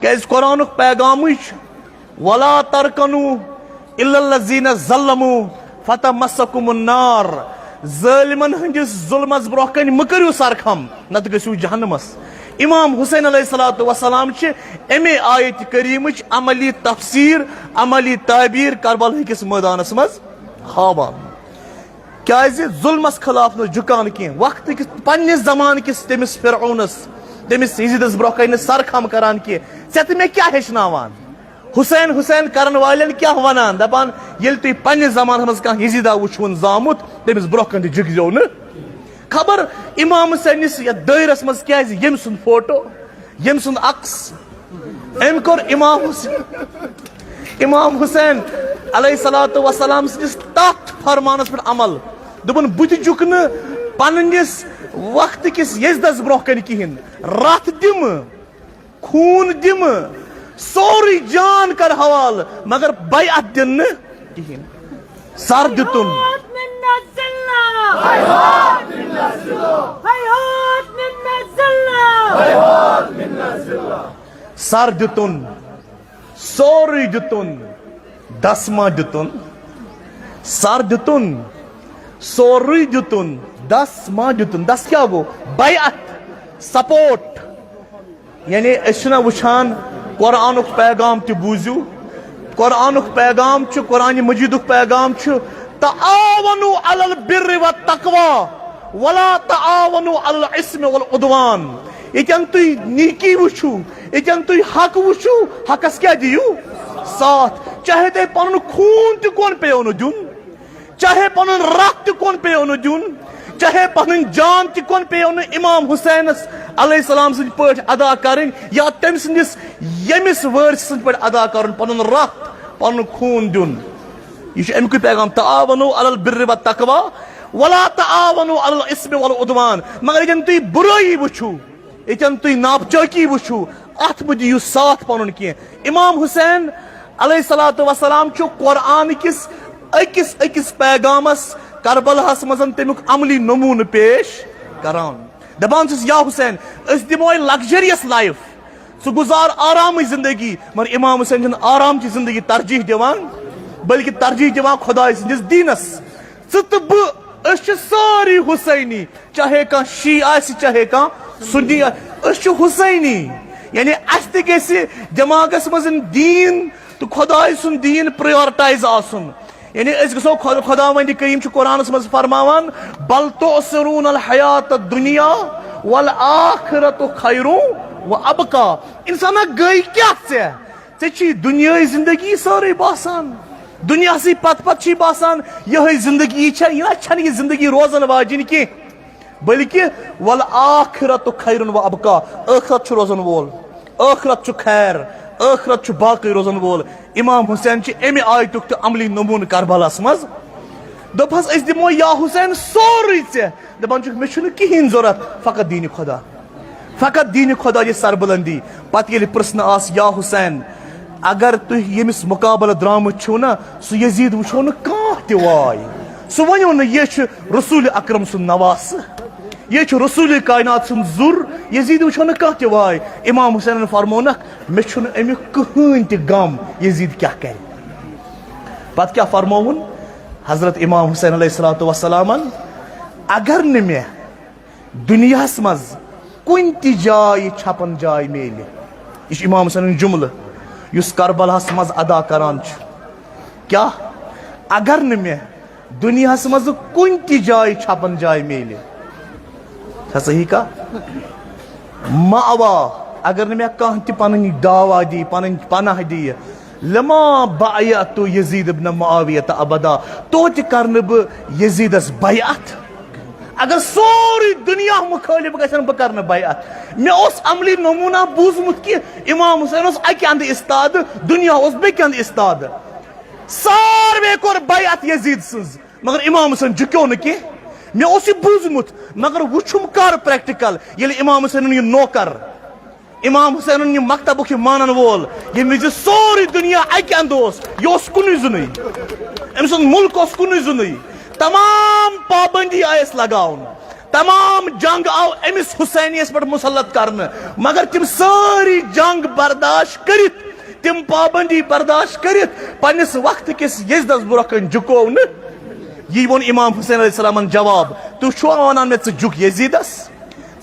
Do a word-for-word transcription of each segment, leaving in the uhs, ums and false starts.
کیازِ قرآنُک پیغامٕے چھُ، "ولا ترکنوا الا الذین ظلموا فتمسکم النار"۔ ظٲلمن ہٕنٛدِس ظلمس برونٛہہ کنہِ مہٕ کٔرِو سرخم، نتہٕ گٔژھِو جہنمس۔ امام حسین علیہ الصلوۃ والسلام چھِ امے آیت کریمٕچ عملی تفسیر، عملی تعبیر کربلا کِس مٲدانس منٛز ہاوان۔ کیازِ ظلمس خلاف نہٕ جُکان کینٛہہ، وقتہٕ کِس، پننِس زمانہٕ کِس تٔمِس فرعونس، تٔمِس یزیدس برونٛہہ کنہِ نہٕ سرخم کران کینٛہہ۔ ژےٚ تہٕ مےٚ کیٛاہ ہیٚچھناوان؟ حسین حسین کرن والٮ۪ن کیٛاہ ونان؟ دپان، ییٚلہِ تُہۍ پننِس زمانس منٛز کانٛہہ یزیدا وٕچھوُن زامُت، تٔمِس برونٛہہ کنہِ جُکزیو نہٕ۔ خبر امام حسینس یتھ دٲیرس منٛز کیازِ ییٚمۍ سُنٛد فوٹو، ییٚمۍ سُنٛد عکس، أمۍ کوٚر امام حسین، امام حسین علیہ الصلوۃ والسلام سٕنٛدِس تتھ فرمانس پٮ۪ٹھ عمل۔ دوٚپُن، بہٕ تہِ جُکہٕ نہٕ پننِس وقتہٕ کِس یزیدس برونٛہہ کنہِ کِہیٖنۍ۔ رتھ دِمہٕ، خوٗن دِمہٕ، سورُے جان کرٕ حوالہٕ، مگر بیعت دِنہٕ نہٕ کِہیٖنۍ۔ سر دِتُن۔ حیات منا الذلہ۔ حیات منا الذلہ۔ سر دِتُن، سورُے دِتُن، دس ما دِتُن؟ سر دِتُن، سورُے دِتُن، دس ما دِتُن؟ دس کیٛاہ گوٚو؟ بیعت، سپورٹ۔ یعنی أسۍ چھِنہ وٕچھان، قرآنُک پیغام تہِ بوٗزِو، قرآنُک پیغام چھُ، قرآنِ مجیدُک پیغام چھُ، "تعاونوا علی البر والتقوی ولا تعاونوا علی الاثم والعدوان"۔ ییٚتٮ۪ن تُہۍ نیکی وٕچھِو، ییٚتٮ۪ن تُہۍ حق وٕچھِو، حقس کیٛاہ دِیِو؟ ساتھ۔ چاہے تۄہہِ پنُن خوٗن تہِ کۄن پیٚیو نہٕ دیُن، چاہے پنُن رتھ تہِ کۄن پیٚیو نہٕ دیُن، چاہے پنٕنۍ جان تہِ کۄن پیٚیو نہٕ امام حسینس علیہ السلام سٕنٛدۍ پٲٹھۍ ادا کرٕنۍ، یا تٔمۍ سٕنٛدِس ییٚمِس وٲرۍ سٕنٛدۍ پٲٹھۍ ادا کرُن، پنُن رتھ، پنُن خوٗن دیُن۔ یہِ چھُ اَمہِ کُے پیغام، "تعاونوا علی البر والتقوی ولا تعاونوا علی الاثم والعدوان"۔ مگر ییٚتٮ۪ن تُہۍ بُرٲیی وٕچھِو، ییٚتٮ۪ن تُہۍ ناپچٲکی وٕچھِو، اتھ مہٕ دِیِو ساتھ پنُن کینٛہہ۔ امام حسین علیہ الصلوۃ والسلام چھُ قرآن کِس أکِس أکِس پیغامس کربلاہس منٛز تمیُک عملی نموٗنہٕ پیش کران۔ دپان چھُس، یا حسین، أسۍ دِموے luxurious life، ژٕ گُزار آرامٕچ زندگی۔ مگر امام حسین چھُنہٕ آرامچ زندگی ترجیح دِوان، بلکہِ ترجیح دِوان خداے سٕنٛدِس دیٖنس۔ ژٕ تہٕ بہٕ، أسۍ چھِ سٲری حسینی، چاہے کانٛہہ شیعہ آسہِ، چاہے کانٛہہ سُنی آسہِ، أسۍ چھِ حسینی۔ یعنی اَسہِ تہِ گژھِ دٮ۪ماغس منٛز دیٖن تہٕ خۄداے سُنٛد دیٖن prioritize آسُن۔ یعنی أسۍ گژھو خۄ-، خۄداوندِ کریم چھُ قرآنس منٛز فرماوان، "بل تؤثرون الحیات الدنیا والآخرۃ خیر و ابقی۔" انسانا، گٔے کیٛاہ ژےٚ؟ ژےٚ چھی دُنیاہٕچ زندگی سٲرٕے باسان، دُنیاہسٕے پتہٕ پتہٕ چھی باسان یِہوٚے زندگی چھےٚ، یہِ نہ چھَنہٕ یہِ زندگی روزن واجِنۍ کینٛہہ، بلکہِ "والآخرۃ خیر و ابقی"، ٲخرت چھُ روزن وول، ٲخرت چھُ خیر، ٲخرت چھُ باقٕے روزن وول۔ امام حسین چھِ اَمہِ آیتُک تہِ عملی نموٗنہٕ کربلاہس منٛز۔ دوٚپہس، "أسۍ دِمو یا حسین سورُے ژےٚ۔" دپان چھُکھ، "مےٚ چھُنہٕ کِہیٖنۍ ضوٚرتھ، فقط دیٖنِ خۄدا، فقط دیٖنِ خۄدا دِ سربلندی۔" پتہٕ ییٚلہِ پرژھنہٕ آس، "یا حسین، اگر تُہۍ ییٚمِس مقابلہٕ درٛامٕتۍ چھِو نا، سُہ یزید وٕچھو نہٕ کانٛہہ تہِ واے، سُہ ؤنِو نہٕ، یہِ چھُ رسول اکرم سُنٛد نواسہٕ، یہِ چھُ رسول کائنات سُنٛد زُر، یزید وٕچھو نہٕ کانٛہہ تہِ واے۔" امام حسینن فرمونکھ، "مےٚ چھُنہٕ امیُک کٕہٕنۍ تہِ غم، یزید کیٛاہ کرِ؟" پتہٕ کیٛاہ فرمووُن حضرت امام حسین علیہ الصلوۃ والسلامن؟ "اگر نہٕ مےٚ دُنیاہس منٛز کُنہِ تہِ جایہِ چھپن جاے میلہِ۔" یہِ چھُ امام حسینُن جملہٕ، یُس کربلاہس منٛز ادا کران چھُ۔ کیٛاہ؟ "اگر نہٕ مےٚ دُنیاہس منٛز کُنہِ تہِ جایہِ چھپن جاے میلہِ۔" چھا صحیح کتھ؟ "مأوا"، اگر نہٕ مےٚ کانٛہہ تہِ پنٕنۍ دعوا دی، پنٕنۍ پناہ دی، "لما بایعت یزید ابن معاویہ ابدا"، توتہِ کرنہٕ بہٕ یزیدس بیعت۔ اگر سورُے دُنیا مُخٲلِف گژھن، بہٕ کرنہٕ بیعت۔ مےٚ اوس عملی نموٗنہ بوٗزمُت کہِ امام حسین اوس اکہِ اندٕ استاد، دُنیا اوس بیٚکہِ اندٕ استاد۔ ساروے کوٚر بیعت یزید سٕنٛز، مگر امام حسین جُکیو نہٕ کینٛہہ۔ مےٚ اوس یہِ بوٗزمُت، مگر وُچھُم کر practical، ییٚلہِ امام حسینُن یہِ نوکر، امام حسینُن یہِ مکتبُک یہِ مانن وول، ییٚمہِ وِزِ سورُے دُنیا اکہِ اندٕ اوس، یہِ اوس کُنُے زُنُے، أمۍ سُنٛد مُلک اوس کُنُے زُنُے، تمام پابندی آیس لگاونہٕ، تمام جنگ آو أمِس حسینیس پٮ۪ٹھ مسلط کرنہٕ، مگر تِم سٲری جنگ برداشت کٔرِتھ، تِم پابندی برداشت کٔرِتھ، پننِس وقتہٕ کِس یزیدس برونٛہہ کنہِ جُکو نہٕ۔ یی ووٚن امام حسین علیہ السلامن جواب، "تُہۍ چھِوا ونان مےٚ ژٕ جُک یزیدس؟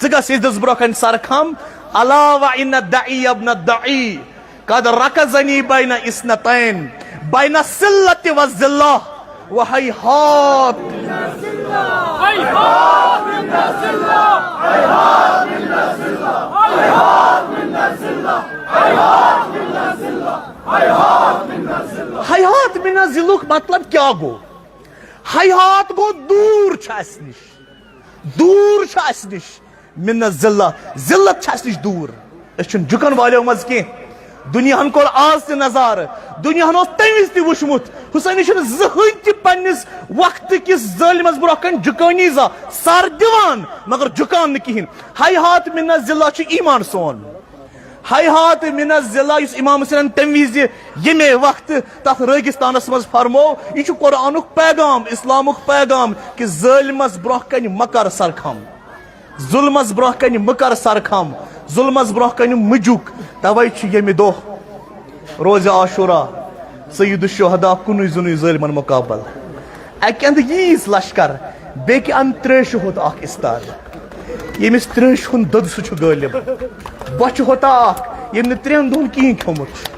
ژٕ گژھ یزیدس برونٛہہ کنہِ سرخم؟ الا و ان الدعی ابن الدعی قد رکزنی بین اثنتین، بین الصلة والذلة، و ہیہات۔" ہیہات من الذلہ ہُک مطلب کیٛاہ گوٚو؟ ہیہات گوٚو دوٗر چھُ اَسہِ نِش، دوٗر چھُ اَسہِ نِش۔ من الذلہ، ذلت چھِ اَسہِ نِش دوٗر۔ أسۍ چھِنہٕ جُکن والیو منٛز کینٛہہ۔ دُنیاہن کوٚر آز تہِ نظارٕ، دُنیاہن اوس تَمہِ وِزِ تہِ وُچھمُت۔ حسینی چھُنہٕ زٕہٕنۍ تہِ پننِس وقتہٕ کِس ظٲلمس برونٛہہ کنہِ جُکٲنی زانٛہہ سر دِوان، مگر جُکان نہٕ کِہیٖنۍ۔ ہیہات من الذلہ چھُ ایمان سون۔ ہیہات من الذلہ یُس امام حسینن تَمہِ وِزِ ییٚمے وقتہٕ تتھ رٲگِستانس منٛز فرموو، یہِ چھُ قرآنُک پیغام، اسلامُک پیغام کہِ ظٲلمس برونٛہہ کنہِ مہ کر سرخم۔ ظُلمس برونٛہہ کنہِ مہ کر سرخم، ظُلمس برونٛہہ کنہِ مہ جُک۔ توے چھُ ییٚمہِ دۄہ روزِ عاشورہ سید الشہداء کُنُے زُنُے ظٲلمن مقابل۔ اکہِ اندٕ ییٖژ لشکر، بیٚکہِ اندٕ تریشہِ ہوٚت اکھ استاد۔ ییٚمِس تریشہِ ہُنٛد دۄد سُہ چھُ غٲلب۔ بۄچھِ ہوٚتا اکھ، ییٚمۍ نہٕ ترٛٮ۪ن دۄہن کِہیٖنۍ کھیوٚمُت چھُ،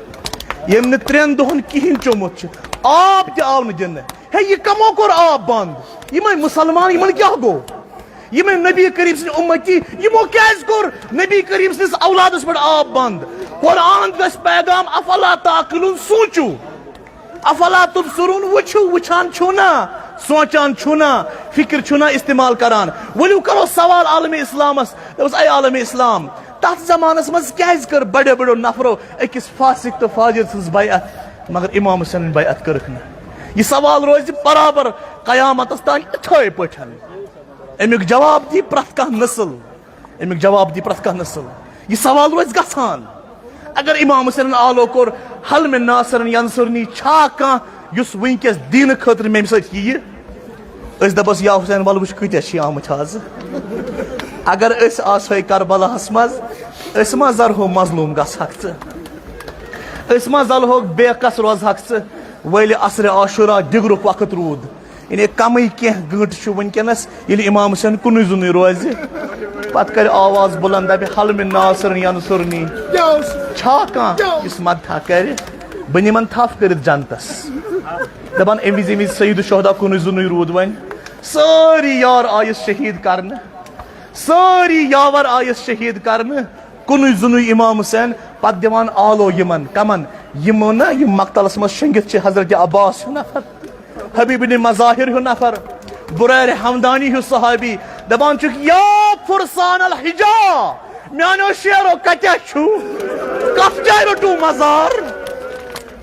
ییٚمۍ نہٕ ترٛٮ۪ن دۄہن کِہیٖنۍ چوٚمُت چھُ، آب تہِ آو نہٕ دِنہٕ۔ ہے، یہِ کمو کوٚر آب بنٛد؟ یِمے مُسلمان، یِمن کیٛاہ گوٚو؟ یِمے نبی کریم سٕنٛدۍ اُمتی، یِمو کیٛازِ کوٚر نبی کریم سٕنٛدِس اولادس پٮ۪ٹھ آب بنٛد؟ قرآن دِژ اَسہِ پیغام، افلا تعقلون، سوٗنٛچِو۔ افلا تبصرون، وٕچھِو، وٕچھان چھِو نا، سونٛچان چھِو نا، فکر چھِو نا استعمال کران؟ ؤلِو کرو سوال عالم اسلامس۔ دوٚپُس، اے عالم اسلام، تتھ زمانس منٛز کیٛازِ کٔر بڑیو بڑیو نفرو أکِس فاسق تہٕ فاجر سٕنٛز بیعت، مگر امام حسینن بیعت کٔرٕکھ نہٕ؟ یہِ سوال روزِ برابر قیامتس تام اِتھے پٲٹھۍ۔ امیُک جواب دی پرٛٮ۪تھ کانٛہہ نسل، امیُک جواب دی پرٛٮ۪تھ کانٛہہ نسل۔ یہِ سوال روزِ گژھان۔ اگر امام حسینن آلو کوٚر، "حل من ناصر ینصرنی"، چھا کانٛہہ یُس وٕنکیٚس دیٖنہٕ خٲطرٕ مےٚ سۭتۍ یِیہِ؟ أسۍ دپس، "یا حسین، ولہٕ وٕچھ کۭتیاہ چھِ آمٕتۍ آز۔" اگر أسۍ آسہے کربلاہس منٛز، أسۍ ما زرہو مظلوم گژھکھ ژٕ؟ أسۍ ما زلہوکھ بے کس روزہکھ ژٕ؟ ویلہِ عصرِ عاشورہ دِگرُک وقت روٗد۔ یعنی کمٕے کینٛہہ گٲنٛٹہٕ چھُ وٕنکیٚنس، ییٚلہِ امام حسین کُنُے زُنُے روزِ، پتہٕ کرِ آواز بُلند، دپہِ، "حل من ناصر ینصرنی"۔ چھا کانٛہہ یُس مدتھا کرِ؟ بہٕ نِمن تھپھ کٔرِتھ جنتس۔ دپان، امہِ وِزِ، ییٚمہِ وِزِ سید الشہداء کُنُے زُنُے روٗد وۄنۍ، سٲری یار آیس شہیٖد کرنہٕ، سٲری یاور آیس شہیٖد کرنہٕ، کُنُے زُنُے امام حسین۔ پتہٕ دِوان آلو یِمن کمن؟ یِمو نہ یِم مقتلس منٛز شٔنگِتھ چھِ، حضرت عباس ہیوٗ نفر، حبیب بن مظاہر ہیوٗ نفر، بریر حمدانی ہیوٗ صحابی۔ دپان چھُکھ، "یا فرسان الحجا، میانیو شیرو کتیہ چھُو؟ کتھ جایہِ روٚٹوٕ مزار؟"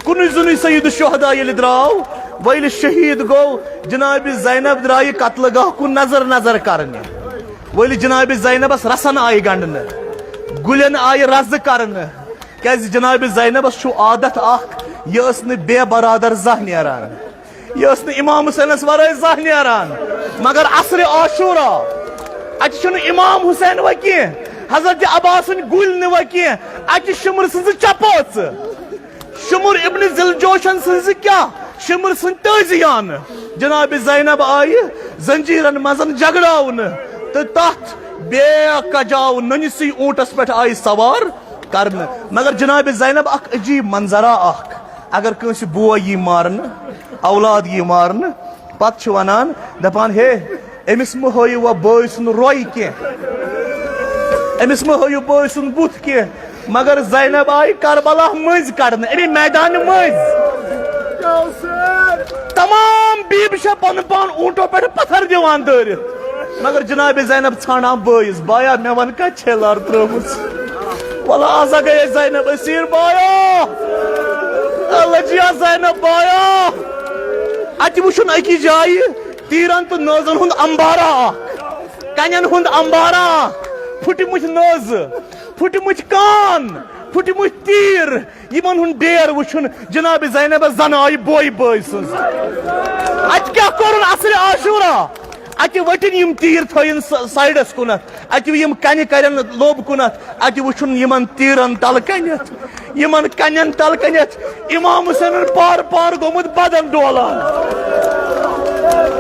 کُنُے زُنُے سید الشہداء ییٚلہِ درٛاو، وۄنۍ ییٚلہِ شہیٖد گوٚو، جناب زینب درٛایہِ قتلہٕ گاہ کُن نظر نظر کرنہِ۔ وۄنۍ ییٚلہِ جناب زینبس رسن آیہِ گنڈنہٕ، گُلٮ۪ن آیہِ رزٕ کرنہٕ، کیازِ جناب زینبس چھُ عادت اکھ، یہِ ٲس نہٕ بے برادر زانٛہہ نیران، یہِ ٲس نہٕ امام حسینس ورٲے زانٛہہ نیران۔ مگر عصرِ عاشورہ، اتہِ چھُنہٕ امام حسین وۄنۍ کینٛہہ، حضرت عباسٕنۍ گُلۍ نہٕ وۄنۍ کینٛہہ، اتہِ چھِ شمر سٕنٛزٕ چپٲژٕ۔ شمر ابن ذی الجوشن سٕنٛزِ کیٛاہ؟ شمر سٕنٛدۍ تٲزیانہٕ۔ جناب زینب آیہِ زنجیرن منٛز جگڑاونہٕ تہٕ تتھ بے کجاو نٔنِسٕے اوٗنٹس پٮ۪ٹھ آیہِ سوار کرنہٕ۔ مگر جناب زینب اکھ عجیب منظرا اکھ، اگر کٲنٛسہِ بوے یی مارنہٕ، اولاد یی مارنہٕ، پتہٕ چھِ ونان، دپان، "ہے، أمِس مہٕ ہٲیِو وۄنۍ بٲے سُنٛد روے کینٛہہ، أمِس مہٕ ہٲیِو بٲے سُنٛد بُتھ کینٛہہ۔" مگر زینب آیہِ کربلا مٔنٛزۍ کڑنہٕ، اَمی میدانہٕ مٔنٛزۍ۔ تمام بیبہٕ چھےٚ پنُن پان اوٗنٹو پٮ۪ٹھ پتھر دِوان دٲرِتھ، مگر جناب زینب ژھانڈان بٲیِس، "بایا، مےٚ ون کتہِ چھے لر ترٲومٕژ؟" ولا آزا گٔیے زینب اسیر، بایا۔ اللہ جیا زینب، بایا۔ اتہِ وُچھُن أکِس جایہِ تیٖرن تہٕ نٲزن ہُنٛد امبارا اکھ، کنٮ۪ن ہُنٛد امبارا اکھ، پھُٹمٕتۍ نٲزٕ، پھُٹمٕتۍ کان، پھُٹمٕتۍ تیٖر، یِمن ہُنٛد ڈیر وُچھُن۔ جناب زینبس زنہٕ آیہِ بوے بٲے سٕنٛز۔ اتہِ کیٛاہ کوٚرُن عصرِ عاشورہ؟ اتہِ ؤٹِن یِم تیٖر، تھٲیِن س-، سایڈس کُنتھ، اتہِ یِم کنہِ کرن لوٚب کُنتھ، اتہِ وٕچھُن یِمن تیٖرن تل کنٮ۪تھ، یِمن کنٮ۪ن تل کنٮ۪تھ امام حسینن پار پار گوٚمُت بدن ڈولان۔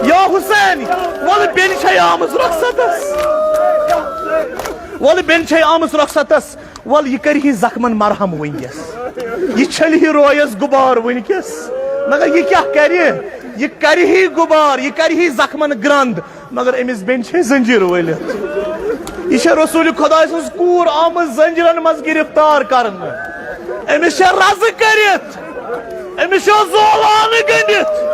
یا حسین، وَلہٕ بیٚنہِ چھے آمٕژ رۄخصتس، وَلہٕ بیٚنہِ چھے آمٕژ رۄخصتس، وَلہٕ یہِ کرِ ہی زخمن مرہم وٕنکیٚس، یہِ چھلہِ ہی رویس غبار وٕنکیٚس، مگر یہِ کیٛاہ کرِ؟ یہِ کرِ ہی غبار، یہِ کرِ ہی زخمن گرند، مگر أمِس بیٚنہِ چھے زنجیر وٲلِتھ۔ یہِ چھےٚ رسول خۄداے سٕنٛز کوٗر آمٕژ زنجیرن منٛز گرفتار کرنہٕ۔ أمِس چھےٚ رزٕ کٔرِتھ، أمِس چھےٚ زولانہٕ گٔنڈِتھ۔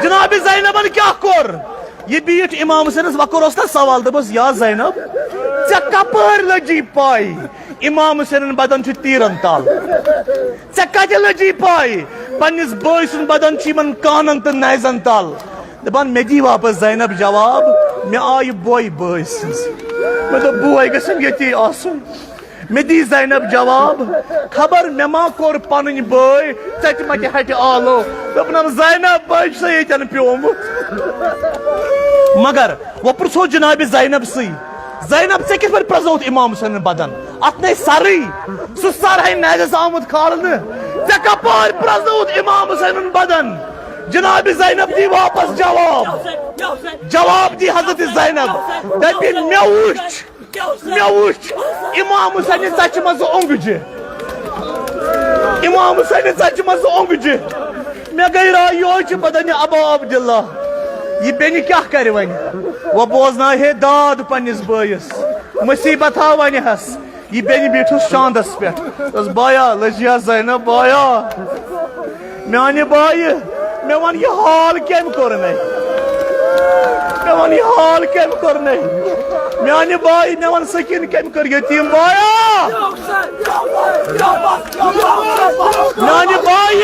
جناب زینبن کیٛاہ کوٚر؟ یہِ بیٖٹھ امام حسینس وۄکر اوس نہ سوال، دوٚپُس، یا زینب، ژےٚ کپٲرۍ لٔجی پاے امام حسینن بدن چھُ تیٖرن تل؟ ژےٚ کتہِ لٔجی پاے پننِس بٲے سُنٛد بدن چھُ یِمن کانن تہٕ نیزن تل؟ دپان، مےٚ دی واپس زینب جواب، مےٚ آیہِ بۄے بٲے سٕنٛز۔ مےٚ دوٚپ، بوے گژھن ییٚتی آسُن۔ مےٚ دی زینب جواب، خبر مےٚ ما کوٚر پنٕنۍ بٲے ژےٚ تہِ مَتہِ ہَٹہِ آلو۔ دوٚپنم، زینب، بہٕ چھُسے ییٚتٮ۪ن پیومُت۔ مگر وۄنۍ پرٛژھو جناب زینب سٕے، زینب، ژےٚ کِتھ پٲٹھۍ پرٛزنووُتھ امام حسینن بدن؟ اتھ نے سرٕے، سُہ سر ہے نیزس آمُت کھالنہٕ۔ ژےٚ کپٲرۍ پرٛزنووُتھ امام حسینن بدن؟ جناب زینب دی واپس جواب، جواب دی حضرت زینب، دپہِ، مےٚ وُچھ، مےٚ وُچھ امام حسینہِ ژچہِ منٛز اونگجہِ، امام حسینہِ ژچہِ منٛز اونگجہِ۔ مےٚ گٔے راے، یِہوٚے چھُ بدنِ ابا عبداللہ۔ یہِ بیٚنہِ کیٛاہ کرِ وۄنۍ؟ وۄنۍ بوزناوِ ہے داد پننِس بٲیِس، مصیبت ہا ونہِ ہس۔ یہِ بیٚنہِ بیٖٹھٕس شاندس پٮ۪ٹھ۔ دوٚپُس، بایا، لٔجیا زینب، بایا۔ میانہِ بایہِ، مےٚ وَن، یہِ حال کٔمۍ کوٚر مےٚ؟ مےٚ وَن، یہِ حال کٔمۍ کوٚر مےٚ؟ میانہِ بایہِ، مےٚ وَن، سکیٖن کٔمۍ کٔر یتیٖم؟ بایا! میانہِ بایہِ،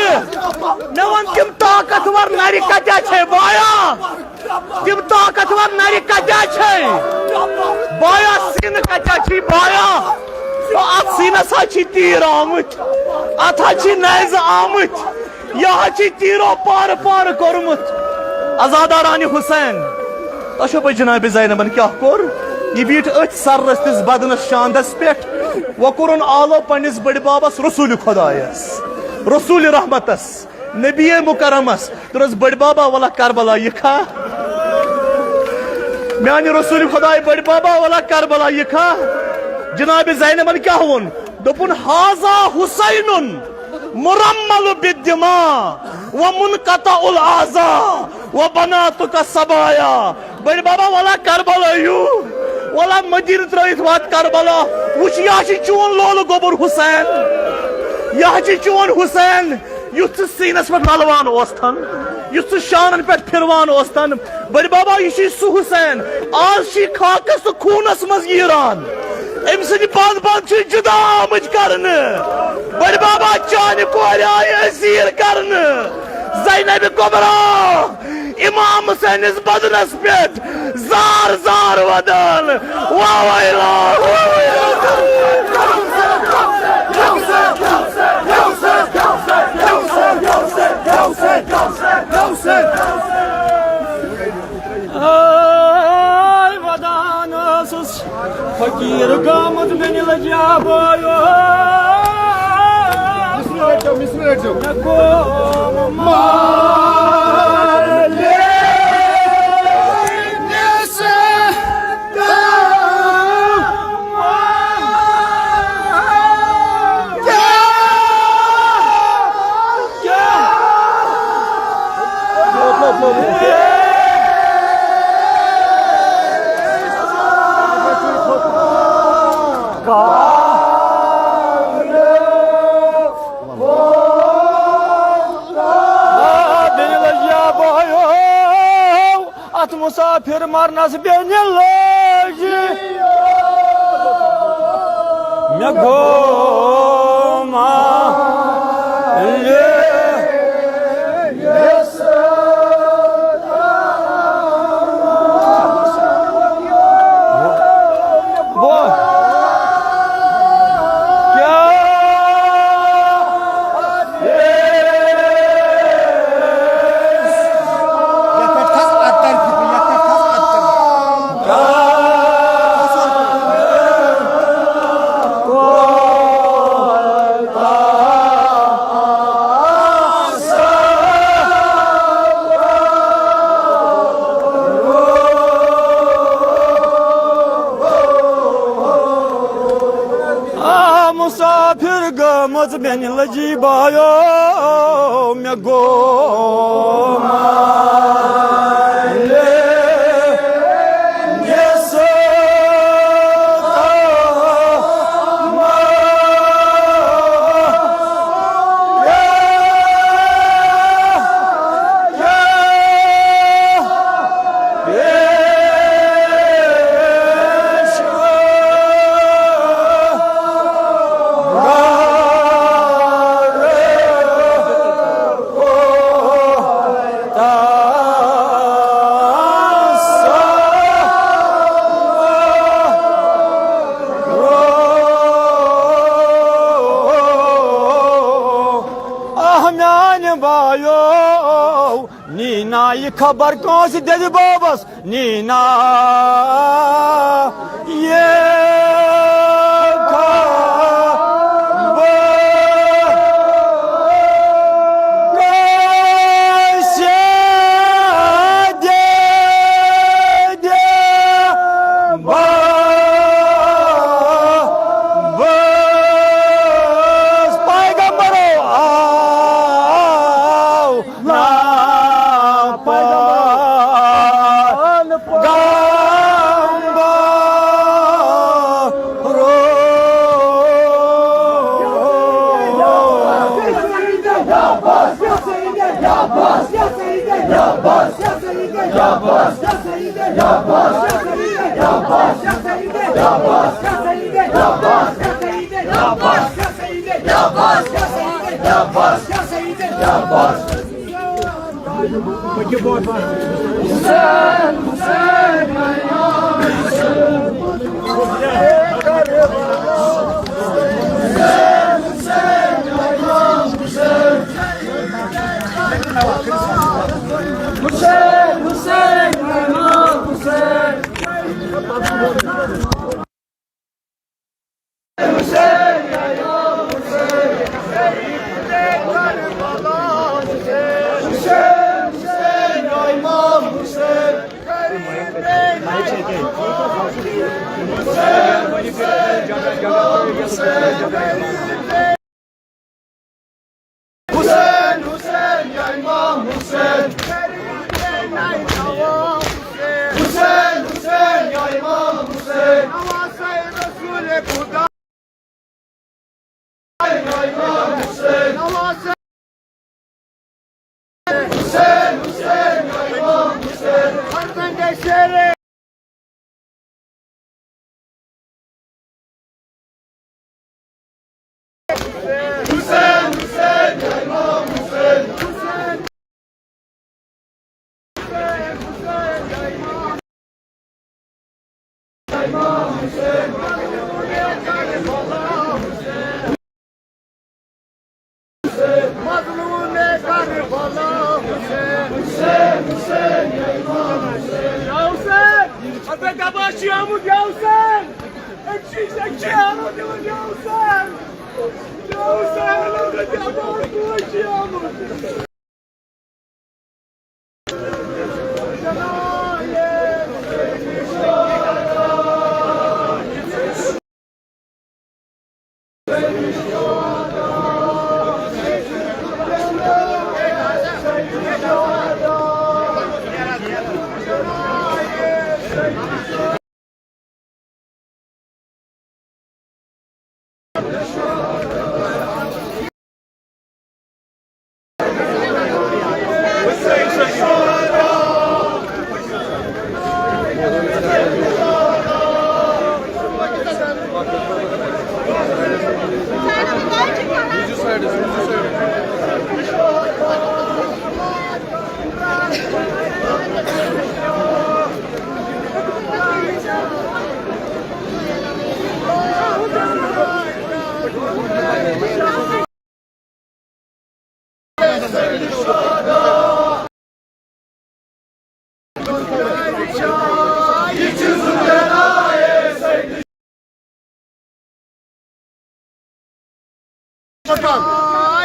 مےٚ وَن، تِم طاقتور نرِ کتہِ چھے؟ بایا! تِم طاقتور نرِ کتہِ چھے؟ بایا، سیٖنہٕ کتہِ چھی؟ بایا! اتھ سیٖنس ہا چھی تیٖر آمٕتۍ، اتھ ہا چھی نیزٕ آمٕتۍ۔ یہِ ہا چھی تیٖرو پارٕ پارٕ کوٚرمُت۔ عزادارانہِ حسین، تۄہہِ چھو پَے جناب زینبن کیٛاہ کوٚر؟ یہِ بیٖٹھ أتھۍ سررٔستِس بدنس شاندس پٮ۪ٹھ۔ وۄنۍ کوٚرُن آلو پننِس بٔڈِ بابس رسول خۄدایس، رسول رحمتس، نبی مکرمس۔ دوٚپنس، بٔڈِ بابا، ولا کربلا یہِ کھا؟ میانہِ رسول خۄداے، بٔڈِ بابا، ولا کربلا یہِ کھا؟ جناب زینبن کیٛاہ ووٚن؟ دوٚپُن، ہذا حسین مرمل بالدماء و منقطع الاعضاء و بناتک سبایا۔ بٔڈۍ بابا، ولا کربلا یو، ولا مدینہ ترٲیِتھ وات کربلا۔ وٕچھ، یہِ ہا چھِ چون لولہٕ گوٚبُر حسین، یہِ ہا چھِ چون حسین، یُتھ ژٕ سیٖنس پٮ۪ٹھ نلوان اوستھن، یُتھ ژٕ شانن پٮ۪ٹھ پھِروان اوستھن۔ بٔڈۍ بابا، یہِ چھُے سُہ حسین، آز چھُے خاکس تہٕ خوٗنس منٛز ییٖران۔ أمۍ سٕنٛدِ بنٛد بنٛد چھِ جُدا آمٕتۍ کرنہٕ۔ بٔڈۍ بابا، چانہِ کورِ آیہِ أسیٖر کرنہٕ۔ زینبِ کُبرا، امام حسینس بدنس پٮ۪ٹھ زار زار ودان۔ واہ ویلا، واہ ویلا۔ آے ودان ٲسٕس فقیٖر گامُت، مےٚ نہٕ لٔجیا بٲیو۔ مےٚ گوٚو مارٕ آ، بیٚنہِ لٔجیا بایو، اتھ مسافر مرنس بیٚنہِ لٔج۔ مےٚ گوٚو ما بہٕ کیٛاہ یتھ پٮ۪ٹھ کھس، اتھ طرفہِ، یتھ پٮ۪ٹھ کھس، اتھ پھر گٔمٕژ بیٚنہِ لٔجی بایو، مےٚ گوٚو مالے یَس تام۔ آہ میانہِ بایو، نیٖنا یہِ خبر کٲنٛسہِ دِژ بابس، نیٖنا یہِ خبر کٲنٛسہِ دِژ بابس۔ پیغمبرو آو نا پیغمبرو۔ حسین، حسین، یا امام حسین۔ حسین، حسین، یا امام حسین۔ مظلوم کربلا حسین۔ حسین، حسین، یا امام حسین۔ یا حسین، حضرت عباس چھُ آمُت، یا حسین۔ أکۍ چھِ، أکۍ چھِ آمُت، یا حسین۔ یا حسین، حضرت عباس چھُ آمُت۔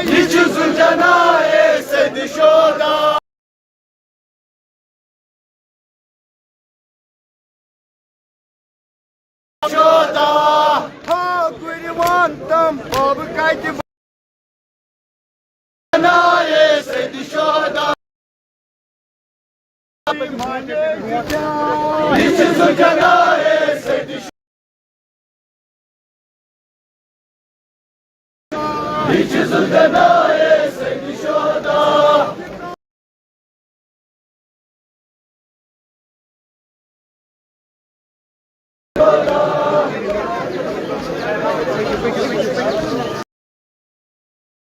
یہِ چھُ ذوالجناح سید شہدا۔ شہدا۔ ہاں، گُرِوان تم بابہٕ کتہِ بنایے سید شہدا۔